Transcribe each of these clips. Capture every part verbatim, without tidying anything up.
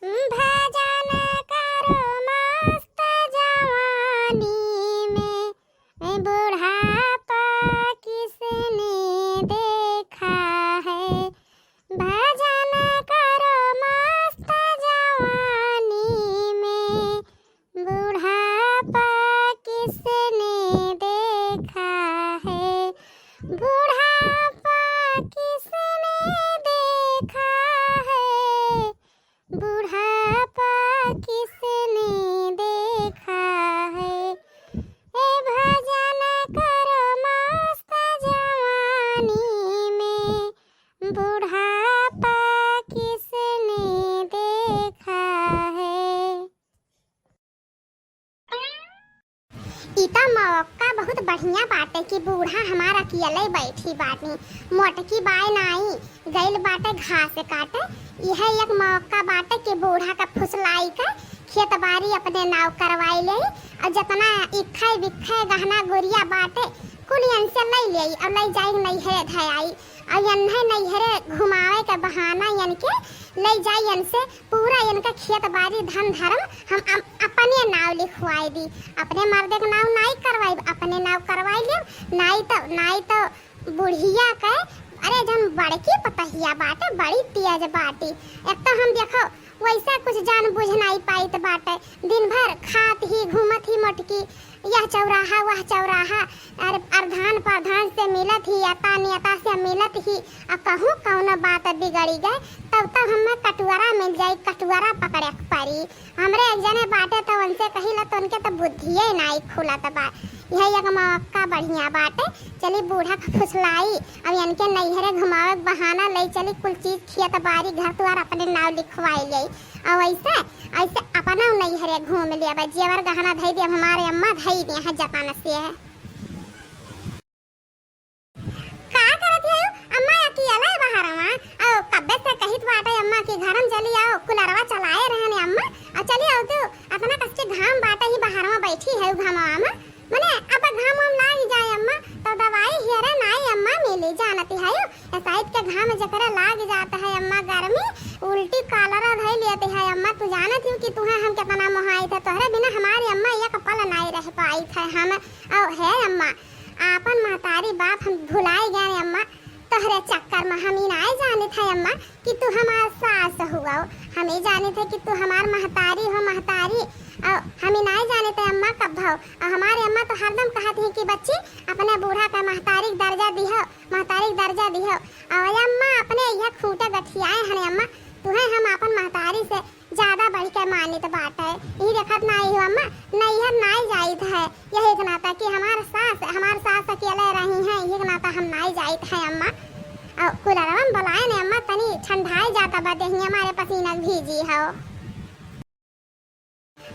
भजन करो मस्त जवानी में, बुढ़ापा किसने देखा है। भजन करो मस्त जवानी में, बुढ़ापा किसने देखा है। बुढ़ापा किसने देखा है। बुढ़ापा किसने देखा है। ए भजन करो मस्त जवानी में, बुढ़ापा किसने देखा है। ई त मौका बहुत बढ़िया बाटे कि बूढ़ा हमार अकेले बैठी बाटी, मोटकी बाय नाई, गइल बाटे घास काटे। इहे एक मौका बाटे कि बूढ़ा का फुसलाई के खेत बारी अपने नाव करवाई लेई, और जितना इक्खे बिक्खे गहना गुरिया बाटे, कुल इनसे लई लेई और लई जाई नैहरे धयाई। और इन्हें नैहरे घुमावे के बहाना इनके लई जाई, इनसे पूरा इनका खेत बारी धन धर्म हम अप-, अपने नाव लिखवाई दी। अपने मर्दे के नाव नाई करवाई, अपने नाव करवाई लेब। नाई तो, नाई तो बुढ़िया के, अरे जौन बड़की पतहिया बाटे, बड़ी तेज बाटी। एक तो हम देखो वैसे कुछ जान बुझ नाई पाइत बाटे, दिन भर खात ही घूमत ही मोटकी, यह चौराहा वह चौराहा, अर-, अरधान प्रधान से मिलत ही, अता नेता से मिलत ही, आ कहूँ कौनो बात बिगड़ी गए, तब तो हमें कटुअरा मिल जाई, कटुअरा पकड़े के पड़ी। हमरे एक जने बाटे तो उनसे कहिला तो उनके तो बुद्धिये नाई खुलत बा। यह एक मौका बढ़िया बाटे, चली बूढ़ा के फुसलाई, अब इनके नैहरे घुमावे के बहाना लई चली, कुल चीज खेत बारी घर द्वार अपने नाव लिखवाई लेई। और वैसे, ऐसे अपना नैहरे घूम लेबे, जेवर गहना धई देब, हमारे अम्मा धई दे हैं जतन से। का करत है अम्मा अकेले बहरवा? और कब्बे से कहित बाटे अम्मा कि घरम चली आओ, कुलरवा चलाए रहने अम्मा, और चली आओ तू, अतना कस के घाम बाटे ही बहरवा बैठी है घामवा में। मने अब घाम वाम लाग जाए अम्मा, तो दवाई हेरे नाई अम्मा मिली, जानती है यू। ए साइत के घाम जकरे लाग जात है अम्मा गर्मी, उल्टी कालरा धई लेत है अम्मा। तू जानत यू कि तुहे हम कितना मोहाइत है, तोहरे बिना हमारी अम्मा एक पल नाई रह पाइत है हम। और हे अम्मा, आपन महतारी बाप हम भुलाई गए अम्मा। तोहरे चक्कर में हम ई नाय जानित है अम्मा कि तू हमार सास हुआ। हम ई जानित है कि तू हमार महतारी हो, महतारी। और हम ई नाय जानित है अम्मा कब हो। और हमारे अम्मा तो हरदम कहत ही कि बच्ची, अपने बूढ़ा का महतारी के दर्जा दिहो, महतारी के दर्जा दिहो। और अम्मा अपने यह खूंटे गठियाए हने अम्मा, तुहे हम अपन महतारी से ज्यादा बढ़ के मानित बाटे। यही देखत नाई हो अम्मा, नैहर नाई जाइत है, यही के नाता कि हमार सास, हमार सास अकेले रही हैं, यही के नाता हम नाई जाइत है अम्मा। और कुलरवा में बुलाए ने अम्मा, तनी ठंडाई जाता बा देहिया, हमारे पसीना भीजी हो।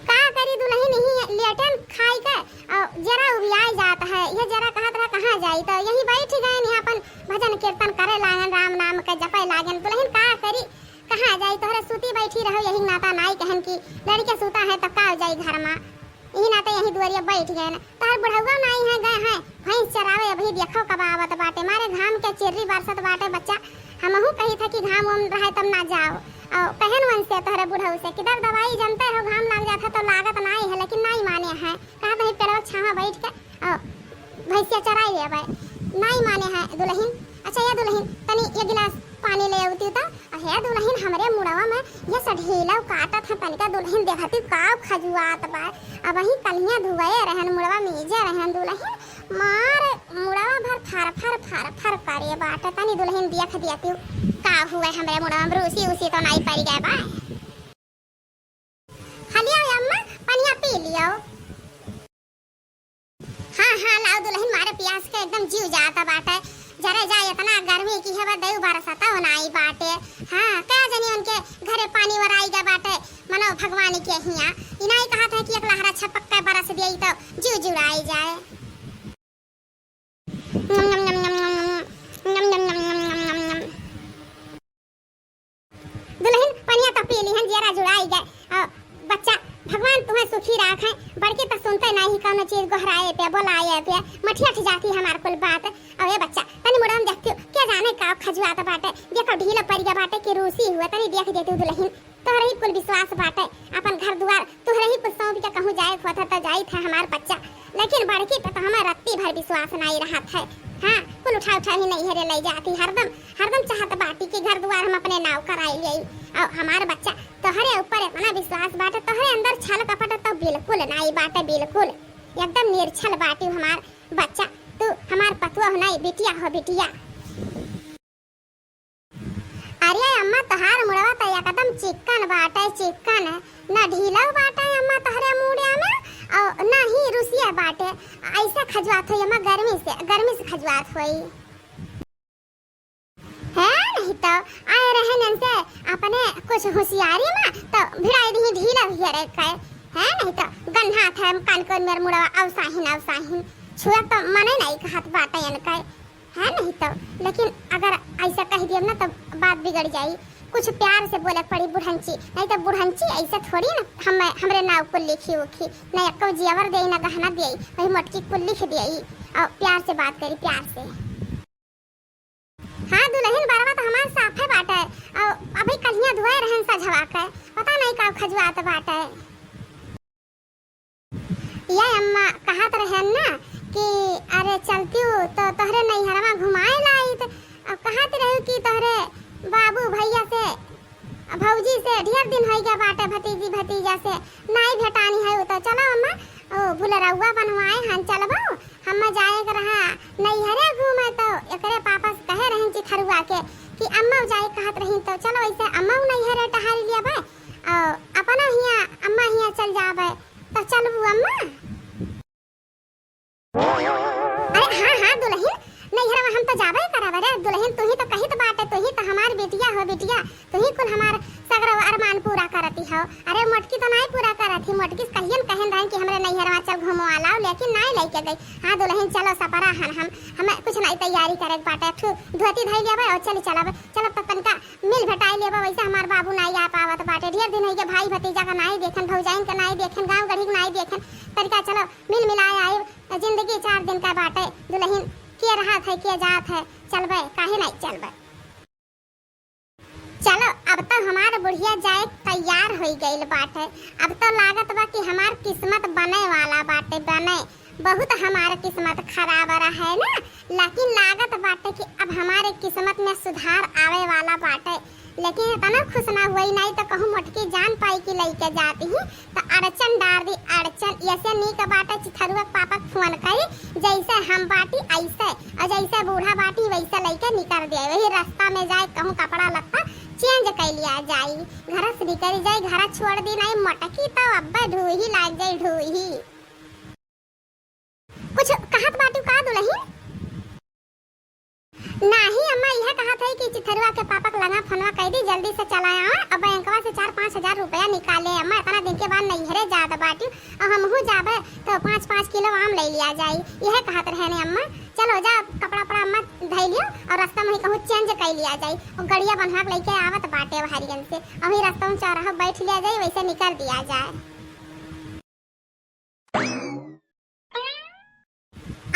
का करी दुलहिन, यही लेटन खाई के, और जरा उबियाई जात है, ये जरा कहत रहा कहाँ जाई, तो यही बैठ गए, यहाँ अपन भजन कीर्तन करे लागन, राम नाम के जपे लागन। दुलहिन का करी, कहाँ जाई, तोहरे सूती बैठी रहो, यही नाता नाई कहन की लड़के सूता है, तब का जाई घर मा। यही नाते यही दुआरिया बैठ गए न। तोहर बुढ़ौआ नाई है, गए हैं भैंस चरावे, अभी देखो कब आवत बाटे। मारे घाम के चिर्री बरसत बाटे बच्चा, हमहू कही था कि घाम वाम रहे तब ना जाओ। और कहन वन से तोहरे बुढ़ऊ से कि दर दवाई जानते हो, घाम लाग जाता तो लागत नाई है, लेकिन नाई माने हैं। कहा तो पेड़वा छावा बैठ के और भैंसिया चराई लेबै। नाई माने है दुलहिन। अच्छा ये दुलहिन, तनी ये गिलास पानी ले अउती तो। अहे दुलहिन, हमरे मुड़वा में ये सढेला काटत है, तनिका दुलहिन देखती का खजुआत बा। अबहीं कलिया धुए रहन, मुड़वा मीजे रहन दुलहिन, मार मुड़वा भर फर फर फर फर करे बाटे। तनी दुलहिन देख दिया तू का हुए हमरे मुड़वा में, रूसी उसी तो नाई पड़ गए बा। हलिया अम्मा, पनिया पी लियो। हाँ, हाँ, लाओ दुलहिन, मारे पियास के एकदम जीव जाता बाटे। जरे जा, इतना गर्मी की है, बा दऊ बरसता हो नाई बाटे। हाँ, का जानी उनके घरे पानी वराई गा बाटे, मनो भगवान के हिया। इनाई कहत है कि एक लहरा छपक के बरस दिया तो जीव जुड़ाई जाए। दुलहिन पनिया तो पी लिहन, जियरा जुड़ाई गए। और बच्चा, भगवान तुम्हें सुखी राखे। बड़की तो सुनते नहीं कौनो चीज, गोहराए पे, बोलाए पे, मठियठ जाती हमार कुल बात। और ये बच्चा, तनी मुड़वा में देखती हो, क्या जाने का खजुआत बाटे, देखो ढीला पड़ गया बाटे कि रूसी हुआ, तनी देख देती हो दुलहिन। तोहरे ही कुल विश्वास बाटे, अपन घर दुआर तोहरे ही कुल सौंप के कहूँ जाए के होत है तो जाइत है हमार बच्चा, लेकिन बड़की पे तो हमार रत्ती भर विश्वास नाई रहत है। हाँ, कुल उठा उठा ही नैहरे ले जाती, हरदम हरदम चाहत बाटी कि घर दुआर हम अपने नाव कराई लेई। और हमार बच्चा, तोहरे ऊपर इतना विश्वास बाटे, तोहरे अंदर छल कपट तो बिल्कुल नाई बाटे, बिल्कुल एकदम निर्छल बाटी हमार बच्चा। तू हमार पतुआ हो नाई, बिटिया हो बिटिया। अरे अम्मा, तोहार मुड़वा तो एकदम चिक्कन बाटे, चिक्कन। ना ढीला बाटे अम्मा तोहरे मुड़िया में, और ना ही रुसिया बाटे। ऐसे खजुआत होई अम्मा, गर्मी से, गर्मी से खजुआत होई। है नहीं तो आए रहन इनसे अपने कुछ होशियारी में तो भिड़ाई दी ढीला हुई रे कहे। है नहीं तो गन्हात है कान कोन मेर मुड़वा अवसाहिन, अवसाहिन। छुआ तो मने नहीं कहत बाटे इनके। है नहीं तो, लेकिन अगर ऐसा कह दियब ना तो बात बिगड़ जाई। कुछ प्यार से बोले पड़ी बुढ़ंची, नहीं तो बुढ़ंची ऐसे थोड़ी ना हम, हमरे नाव कुल लिखी उखी, ना एको जेवर देई ना गहना देई, वही मोटकी कुल लिख देई। और प्यार से बात करी, प्यार से। हाँ दुलहिन, बरवा तो हमार साफे बाटे, और अभी कलिया धोए रहन सझवा के, पता नहीं का खजुआत बाटे। ये अम्मा कहत रहन ना कि अरे चलतिउ तो तोहरे नैहरवा घुमाए लाइत। अब कहत रहू कि तोहरे बाबू भैया से, भौजी से ढेर दिन होइ गया बाटे, भतीजी भतीजा से नाई भेटानी है। तो चलो अम्मा, ओ भुलरौआ बनवाए हन, चलबो। हम्मा जाए के रहा नैहरे घूमे, तो एकरे पापा से कहे रहन चिथरुआ के कि अम्मा जाए कहत रही, तो चलो ऐसे अम्मा नैहरे टहल लिया भाई, और अपना हिया अम्मा हिया चल जाबे। तो चलबू अम्मा? अरे हाँ, हाँ दुलहिन, नैहरवा हम तो जाबे करब। अरे दुलहिन, तू ही तो कहित बाटे, तू ही तो हमार बिटिया हो बिटिया, तू ही कुल हमार सगरो अरमान पूरा करती हो। अरे मोटकी तो नाई पूरा करत ही, मोटकी से कहियन कहन रहन कि हमरे नैहरवा चल घूमो आलाओ, लेकिन नाई लेके गई। हाँ दुलहिन, चलो सपरा हन हम, हमें कुछ नाई तैयारी करे के बाटे, एक ठो धोती धई लेबे और चली चलब, चलब तो तनका मिल भेटाई लेबा, वैसे हमार बाबू नाई आ पावत बाटे। ढेर दिन होइगे भाई भतीजा का नाई देखन, भौजाइन का नाई देखन, गाँव गढ़ी का नाई देखन। तरीका चलो मिल मिलाए आइब। जिंदगी चार दिन का बाटे। दुलहिन के रहत है, के जात है, चलबे, काहे नाई चलबे। चलो अब तो हमार बुढ़िया जाए तैयार होई गइल बाटे। अब तो लागत बा कि हमार किस्मत बने वाला बाटे, बने। बहुत हमार किस्मत खराब रहे ना, लेकिन लागत बाटे कि अब हमारे किस्मत में सुधार आवे वाला बाटे। लेकिन इतना खुश ना हुई, नाई तो कहूँ मोटकी जान पाई कि लइके जाती ही तो अड़चन डार दी, अड़चन। ऐसे नीक बाटे चिथरुआ के पापा के फोन करी, जैसे हम बाटी ऐसे, और जैसे बूढ़ा बाटी वैसे लइके निकर दे। वही रास्ता में जाए कहूँ कपड़ा लत्ता चेंज कर लिया जाई, घर से निकल जाई, घर छोड़ दी। नाई मोटकी तो अब्बे ढूही लाग जाई, ढूही। कुछ कहत बाटू का दुलहिन? नाही अम्मा, यह कहत है कि चिथरुआ के पापा के लंगा फोनवा कह दी, जल्दी से चला आवे और बैंकवा से चार पाँच हजार रुपया निकाले। अम्मा, इतना दिन के बाद नैहरे जात बाटू और हमहू जाबे तो पाँच पाँच किलो आम ले लिया जाई, यह कहत रहे ने अम्मा। चलो जा, कपड़ा पड़ा अम्मा धई लियो और रास्ता में ही कहूँ चेंज कर लिया जाई। और गड़िया बन्हवा के लेके आवत बाटे हरियन से, अभी रास्ता में चौराहा बैठ लिया जाई, वैसे निकल दिया जाए।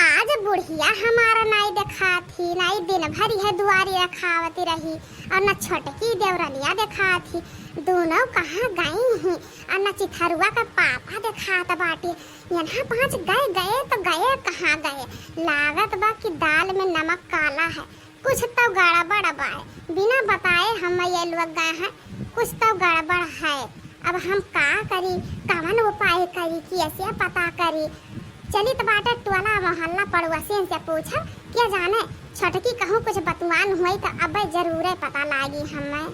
आज बुढ़िया हमारा नाई देखात ही, नाई दिन भर यह दुआरी रखावती रही, और न छोटकी देवरनिया देखात ही, दोनों कहाँ गई ही, और न चिथरुआ का पापा देखात बाटे। यहाँ पाँच गए, गए तो गए कहाँ गए? लागत बा कि दाल में नमक काला है। कुछ तो गड़बड़ बाय, बिना बताए हम ये लोग गए हैं, कुछ तो गड़बड़ है। अब हम का करी, कवन उपाय करी, कैसे पता करी? चलित बाटे टोला मोहल्ला पड़ोसियन से पूछब, के जाने छोटकी कहूँ कुछ बतुआन हुई तो अबे जरूरे पता लागी हमें।